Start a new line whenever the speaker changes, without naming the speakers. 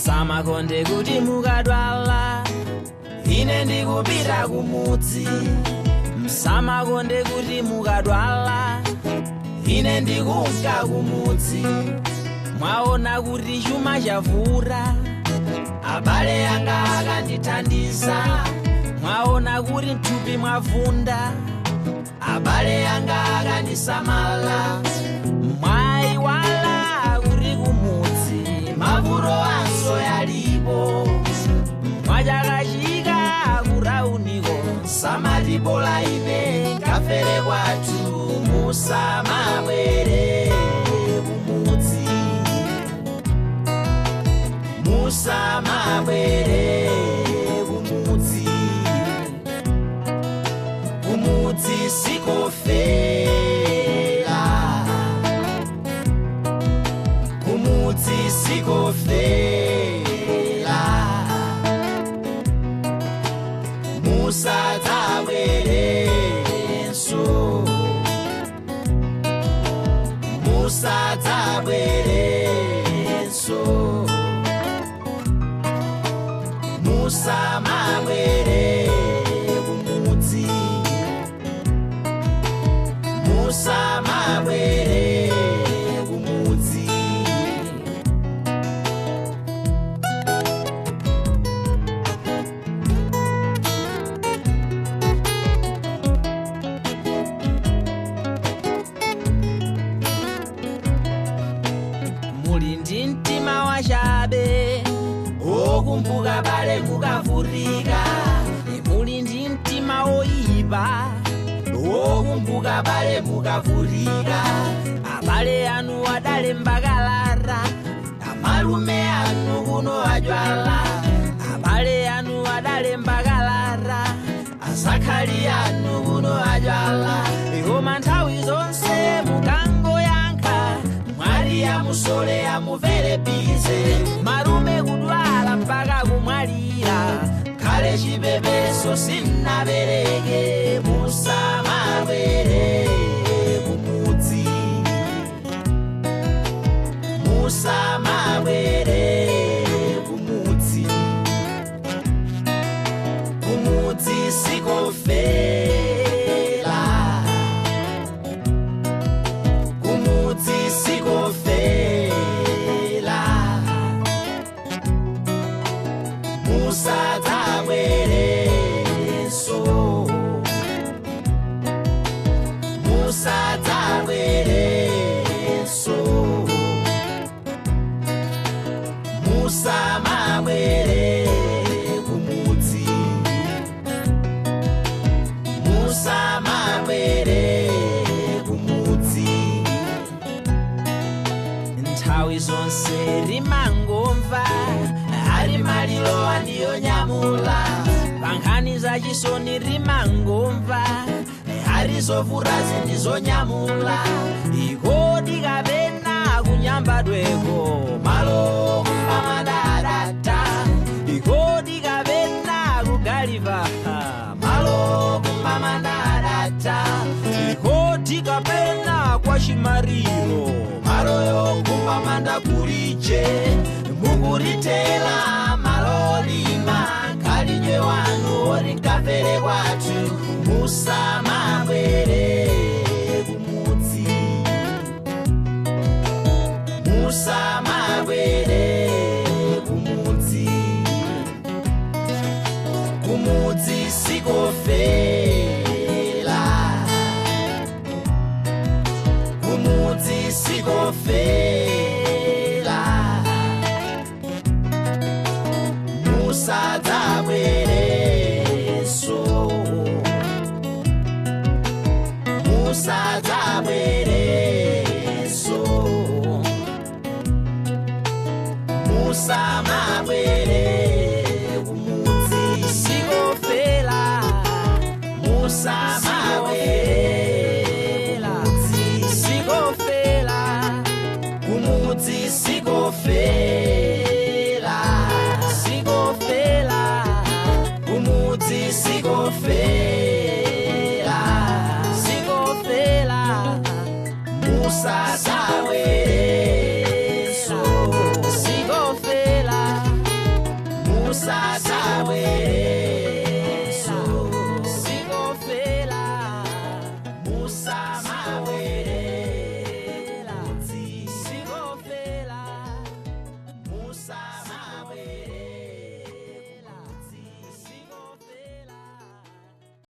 Msamakonde kuti mukadwala ine ndikupita kumudzi. Msamakonde kuti mukadwala ine ndikunka kumudzi. Mwaona kuti chuma chavura, abale anga akandithandiza. Mwaona kuti mthupi mwavunda, abale anga akandisamala. Mwayiwala kuti kumudzi mavuto anso yalipo. Mwachakachika kurauniko samatibola ine kafere kwathu. Musamabwere kumudzi, musamabwere kumudzi. Kumudzi sikofera, kumudzi sikofera. Musadzabwerenso, musadzabwerenso. Musamabwere kumudzi, musamabwere kumudzi. Muli ndi mtima wachabe okumbuka bale mukavurika. Muli ndi mtima oyipa okumbuka bale mukavurika. Abale anu adale mbakalata, amalume anu kuno ajwala. Abale anu adale mbakalata, azakhali anu kuno ajwala. Koma nthawi zonse mukangoyankha mwali amusole amuvere bize. Malume kudwala mpaka kumwalira, khale chipepeso sinabereke. Musamabwere kumudzi, musamabwere kumudzi. Kumudzi sikofera, kumudzi sikofera. Musadzabwerenso, musadzabwerenso. Musamabwere kumudzi, musamabwere kumudzi. Nthawi zonse rimangomva ari maliro andiyonyamula. Pankhani zachisoni rimangomva ari zovura zindizonyamula. Ikodi kapena kunyambadweko malo kumamadadata. Ikodi kapena kugaliva malo kumamadadata. Ikodi kapena kwa chimariro malo yokumbamanda kuliche. Mukuritela malolima kalinywe wanu orinkafere kwathu. Musamabwere kumudzi, musamabwere kumudzi. Kumudzi sikofera, kumudzi sikofera. Musadzabwerenso, musadzabwerenso. Musamabwere kumudzi sikofera, musamabwere kumudzi sikofera. Kumudzi sikofera, sikofera. Kumudzi sikofera, sikofera. Musadzabwerenso, sikofera. Satabwere.